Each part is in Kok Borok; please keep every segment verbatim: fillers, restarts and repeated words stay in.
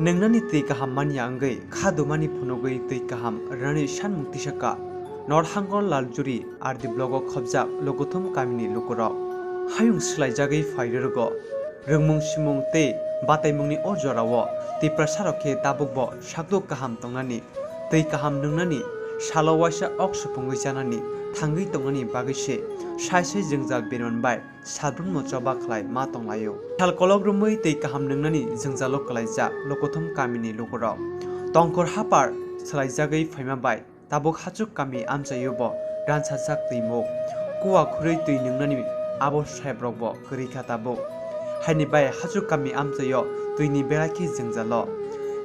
Nwngnani twi kaham manya wngwi kha dumani phunugwi twi kaham rwnani sanmung tisaka North Hangor Laljuri R D block o khobjak Lokothum kamini lukurok. Hayung swlaijagwi phai rwrwgo. Rwngmung simung tei bataimungni o jorao Tiprasarok khe tabukbo sakduk kaham tongnani, twi kaham nwngnani salo waisa ok supungwi chanani thangwi tongnani bagwi se sai sai jwngjal berman bai salbrumno choba khlai ma tonglaio. Sal kolok romwi tei kaham nwngnani jwngjalo kwlaijak Lokothum kamini lukurok. Tongkhor hapar swlaijagwi phaima bai tabuk hachuk kami amchaio bo ransajak twi muk. Kuwa khurwi twi nwngnani abo saibrokbo kwrwi kha tabuk. Haini bai hachuk kami amchaio twini belai khe jwngjalo.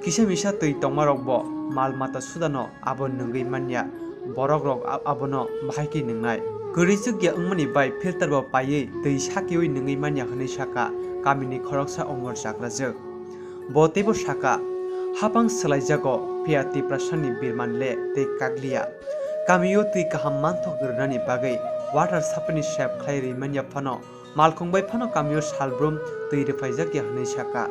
Kisa misa twi tongmarokbo mal mata sudano abo nwngwi manya. Borok rok a-, abono bahai khe nwngnai. Kwrwi chukya wngmani bai filter bo paiwi twi sakiwi nungwi manya hwnwi saka kamini khoroksa Omor Chakrajwk. Bo teibo saka, hapang swlaijago phiya Tiprasani birman le tei kakliya. Kamio twi kaham manthok rwnani bagwi water supply ni sep khlai rwi manya phano malkhung bai phano kamio salbrum twi rwphaijak ya hwnwi saka.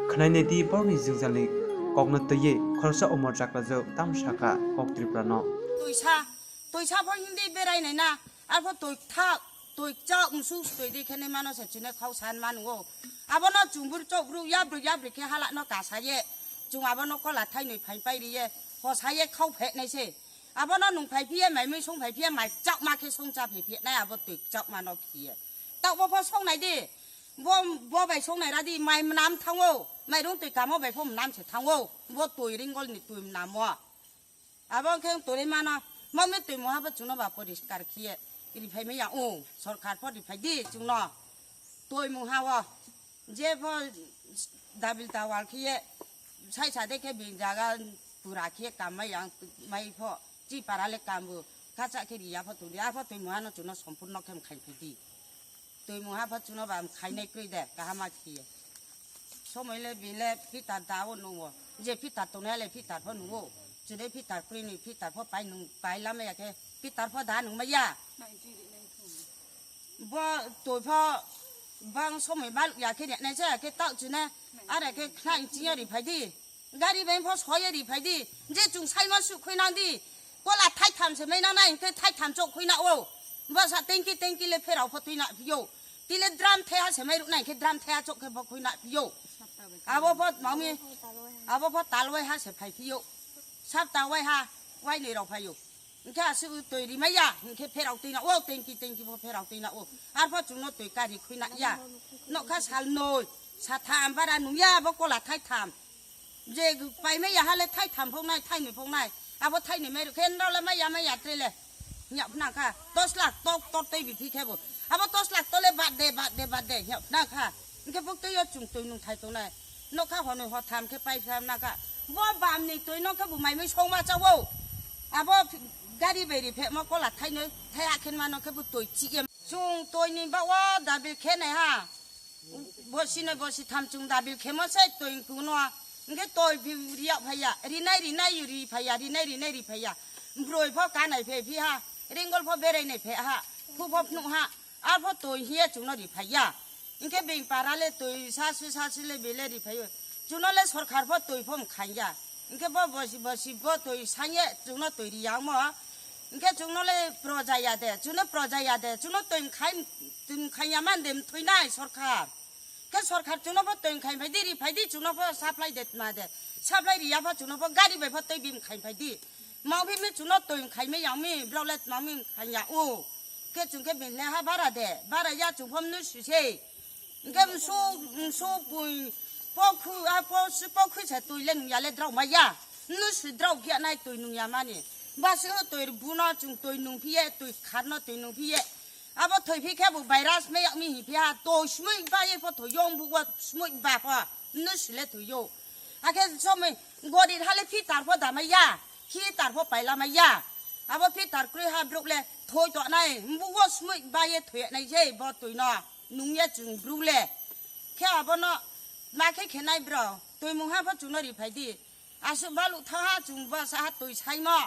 Khwnainai di borokni jwngjalni kokno twiwi khoroksa Omor Chakrajwk tamo saka kok Tripura no. Twisa, twisa pho hindi berai nai na, arpho twi thak, twi chak, msuk twi di khene mano se chine khau san manu o. Abono chumbur chok bru yabri yabri khe hala no kasa ye. Chung abono kola thai nwi phai pai ri ye, hosa ye khau phe nai se. Abono nung phai phiye, mai mui song phai phiye, mai chakma khe song cha phai phiye nai abo twi chakma no khiye. Taubo pho song nai di. Bo, bo bai song nai ra di, mai mnam thango, mai rung twi kamo bai pho mnam se thango. Bo twi ringol ni twi mnamo. Abo khe twi ri mano, mo me twi muha bo chuno ba poriskar khiye. Ri phai me ya o, sorkar pho ri phai di chuno. Twi muha o, je pho dabil tawal khiye, sai sa de khe bini jaga pura khe kam mai yang mai pho, chi para le kam bo, kacha khe ri ya pho twi ri, a pho twi muha no chuno sompurno khe khai phi di. Twi muha pho chuno ba khai nai kri de, kaham a khiye. Somoi le bini le filter da o nungo, je filter tong nai le filter pho nungo, chini filter kri ni filter pho pai nung, pai lam ya khe filter pho da nung ma ya. Bo twi pho bang somoi bal ya khe ne nai ja khe tau chine, are khe khna chini ri phai di. Gari bai pho soye ri phai di. Je chung sai ma su khui nang di. Kola thai tham se mai nang nai, hingke thai tham chok khui na o. Basa tengki tengki le pherao pho twi na phio. Tile drum thai ha se mai ruk nai, hingke drum thai ha chok khe pho khui na phio. Abo pho mami, abo pho tal wai ha se phai phio. Sapta wai ha, wai ni rao phaio. Hingke aswk twi ri mai ya, hingke pherao twi na o, tengki tengki pho pherao twi na o. Arpho chungno twi kari khui na ya. Nokha sal noi, sa tham bara nung ya, abo kola thai tham. Je paimai ya hale thai tham phok nai, thai ni phok nai. Abo thai ni mai rok khe nrao le mai ya, mai ya tre le. Nya phna kha, dos lakh tok tor tei bi phi khe bo. Abo dos lakh to le bad de, bad de, bad de, nya phna kha. Hingke buk tei yo chung twi nung thai tong nai. Nokha honoi ho tham khe pai tham na kha. Bo bam ni twi nokha bo mai mai song ma cha wo. Abo gari bai ri phe mo kola thai noi, thai akhen ma nokhe bo twi chi em. Chung twi ni ba wo dabil khe nai ha. Bosi noi bosi tham chung dabil khemo se twi kuno. Hingke twi phi riya phaiya, rinai rinai ri phaiya, rinai rinai ri phaiya. Broi pho kanai phe phi ha, ringol pho berai nai phe ha, phu pho phnu ha, a pho twi hiya chungno ri phaiya. Hingke beng para le twi sasu sasu le bele ri phaio. Chuno le sorkar pho twi pho mkhaiya. Hingke bo bosi bosi bo twi sanye chuno twi riya mo. Hingke chungno le proja ya de, chuno proja ya de, chuno twi mkhai, twi mkhaiya man de mthui nai sorkar. Khe sorkar chuno pho twi khai phai di, ri phai di, chuno pho supply de ma de. Supply ri ya pho chuno pho gari bai pho twi bim khai phai di. Mau bim chuno twi khai me yang mi, bro le mau mi khai ya o. Khe chung khe bin le ha bara de, bara ya chung pho mnu su se. Khe msu, msu pui, po khu, a po su po khu se twi le nung ya le drao ma ya. Mnu su drao kya nai twi nung ya mani. Ba se ho twi bu no chung twi nung phi ye, twi khar no twi nung phi ye. Abo thwi phi khe bo virus me yak mi hi phi ha, to smui ba ye pho thwi yo, bu wa smui ba pho, no sile thwi yo. Akhe somoi gori hale filter pho da mai ya, filter pho paila mai ya. Abo filter kroi ha bruk le thwi to nai, bu wa smui ba ye thwi nai je bo twi no, nung ye chung bruk le. Khe abo no ma khe khe nai bro, twi mung ha pho chung no ri phai di. Aswk balu thaha chwng bwsa ha twi saimo.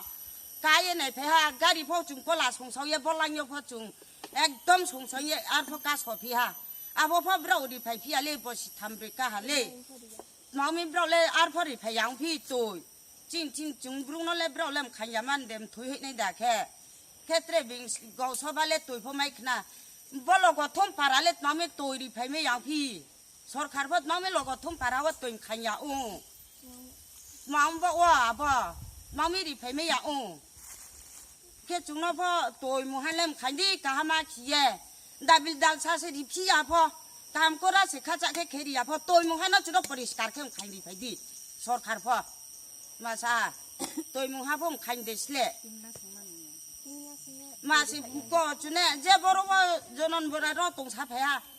Kaiye nai phai ha, gari pho chwng kola songsaoye, bolangyo pho chwng ekdom songsaoye, arpho kaso phi ha. Abo pho bwrao ri phai phiya le, bosi tham brwi kaha le. Mami brok le arpho ri phai yang phi tui. Ching ching chung brung no le brok le mkhain ya man dem thui hoi nai da khe. Khetre bing gau soba le tui pho mai khna. Bolo go thum para le mami tui ri phai mai yang phi. Sorkar pho mami logo thum para o tui mkhain ya o. Mami bo o abo. Mami ri phai mai ya o. Khe chwngno pho toi mungha lem khaidi kahama khiye. Dabil dal sa se ri phiya pho. Kaham kora se khacha khe kheri ya pho. Toi mungha no chwngno poriskar khe khaidi phaidi. Sorkar pho. Masa. Toi mungha pho khaidi sle. Masi ko chune je boro bo jonon bora ro tong sa phaya.